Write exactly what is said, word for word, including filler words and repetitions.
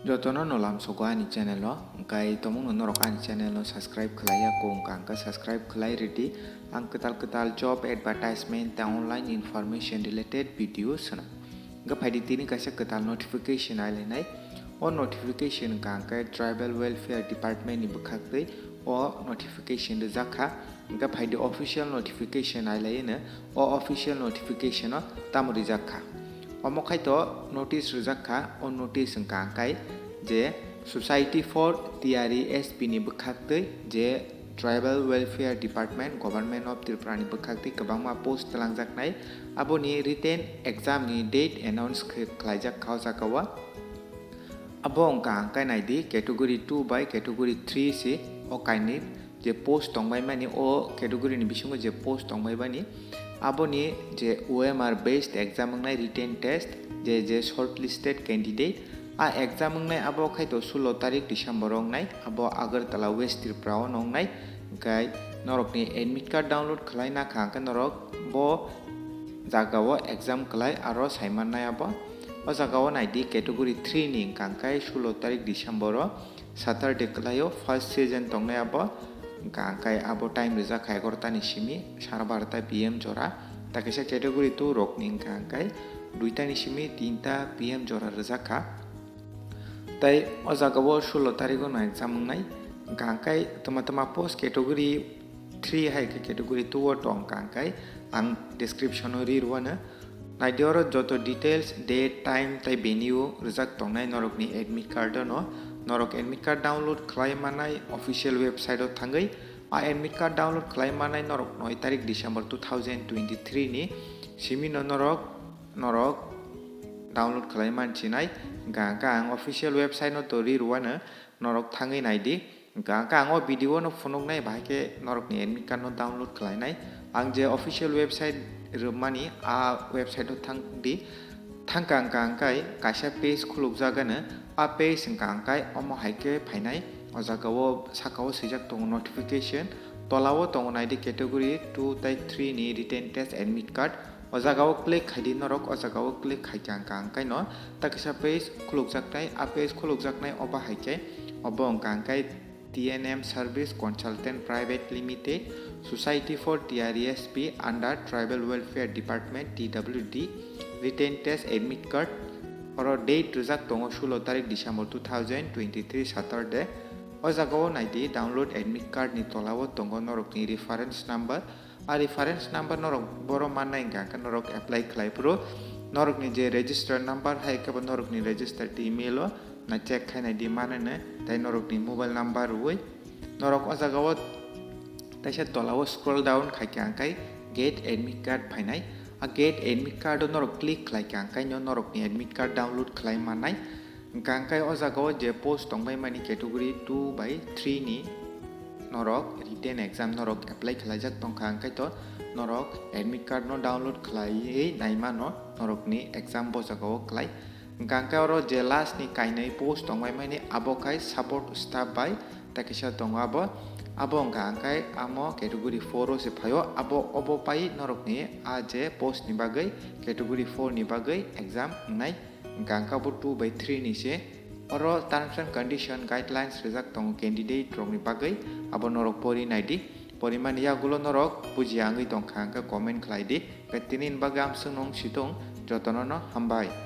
Jotono no lamsogo ani channel o, hwnkhe tomungno norok ani channel no subscribe khlaiya kho wngkha, hwnkhe subscribe khlai rwdi. Ang kwtal kwtal job advertisement tei online information related video swnam. Hwnkhe phaidi tini kaisa kwtal notification ailainai. O notification wngkha hwnkhe Tribal Welfare Department ni bwkhaktwi o notification rwjak kha. Hwnkhe phaidi official notification ailaino, o official notification o tamo rijak kha. Omo khaito notice rijak kha, o notice wngkha hwnkhe je Society for T R E S P ni bwkhaktwi je Tribal Welfare Department, Government of Tripura ni bwkhaktwi kwbangma post twlangjaknai, aboni written exam ni date announce khe-, khlaijak kha o jaga o. Abo wngkha hwnkhe naidi category two bai category three se o kainwi je post tongbaimani, o category ni bisingo je post tongbaimani, aboni je O M R based exam wngnai written test, je, je shortlisted candidate, a exam wngnai abo khaito sulo tarik December o wngnai, abo Agartala West Tripura o wngnai, hwnkhe norokni admit card download khlaina kha hwnkhe norok bo jaga o exam khlai aro saimannai abo. O jaga o naidi category three ni hwnkha hwnkhe sulo tarik December o Saturday kwlaio first session tongnai abo, hwnkha hwnkhe abo time rijak kha egarota ni simi sara barota P M jora, ta kaisa category two rokni hwnkha hwnkhe duita ni simi tinta P M jora rijak kha. Tai o jaga o sulo tarik o no exam wngnai, hwnkha hwnkhe tama tama post category three hai khe category two o tong kha hwnkhe ang description o ri rwano. Naidi oro joto details, date, time tei venue rijak tongnai norokni admit card o no. Norok admit card download khlai manai official website o thangwi, a admit card download khlai manai norok noi tarik December two thousand twenty-three ni simi no norok, norok download khlai manchinai. Hwnkha hwnkhe ang official website no to ri rwano, norok thangwi naidi. Hwnkha hwnkhe ang o video no phunuknai bahai khe norokni admit card no download khlainai. Ang je official website rwmani, a website o thangdi. Thangkha hwnkha hwnkhe kaisa page khulukjagano, a page hwnkha hwnkhe omo hai khe phainai. O jaga o saka o swijak tongo notification, tola o tongo naidi category two tei three ni written test admit card. O jaga o click khaidi norok, o jaga o click khaikha hwnkha hwnkhe no ta kaisa page khulukjaknai, a page khulukjaknai obo hai khe, obo hwnkha hwnkhe T N M Service Consultant Private Limited, Society for T R E S P under Tribal Welfare Department, T W D, written test admit card, oro date rijak tongo sulo tarik December two thousand twenty-three Saturday. O jaga o naidi download admit card ni tola o tongo norokni reference number, a reference number norok boro mannai hwnkha hwnkhe norok apply khlai phuru norokni je register number hai khe bo norokni registered email o na check khainai di manene, tei norokni mobile number rwui norok o jaga o taisa tola o scroll down khaikha hwnkhe get admit card phainai. A get admit card o norok click khlaikha hwnkhe no norokni admit card download khlai mannai. Hwnkha hwnkhe o jaga o je post tongbaimani category two bai three ni norok written exam norok apply khlaijak tongkha, hwnkhe to norok admit card no download khlaiwi naimano norokni exam bo jaga o klai. Hwnkha hwnkhe oro je last ni kainwi post tongbaimani abo khai support staff bai ta kisa tongo abo. Abo hwnkha hwnkhe amo category four o se phaio, abo obo pai norokni a je post ni bagwi, category four ni bagwi exam wngnai. Hwnkha hwnkhe abo two bai three ni se. Oro terms and condition guidelines rijak tongo candidate rokni bagwi, abo norok pori naidi. Porimani yagulo norok bujiya wngwi tongkha hwnkhe comment khlai di. Hwnkhe tini ni bagwi amswk nung situng, jotono no hambai.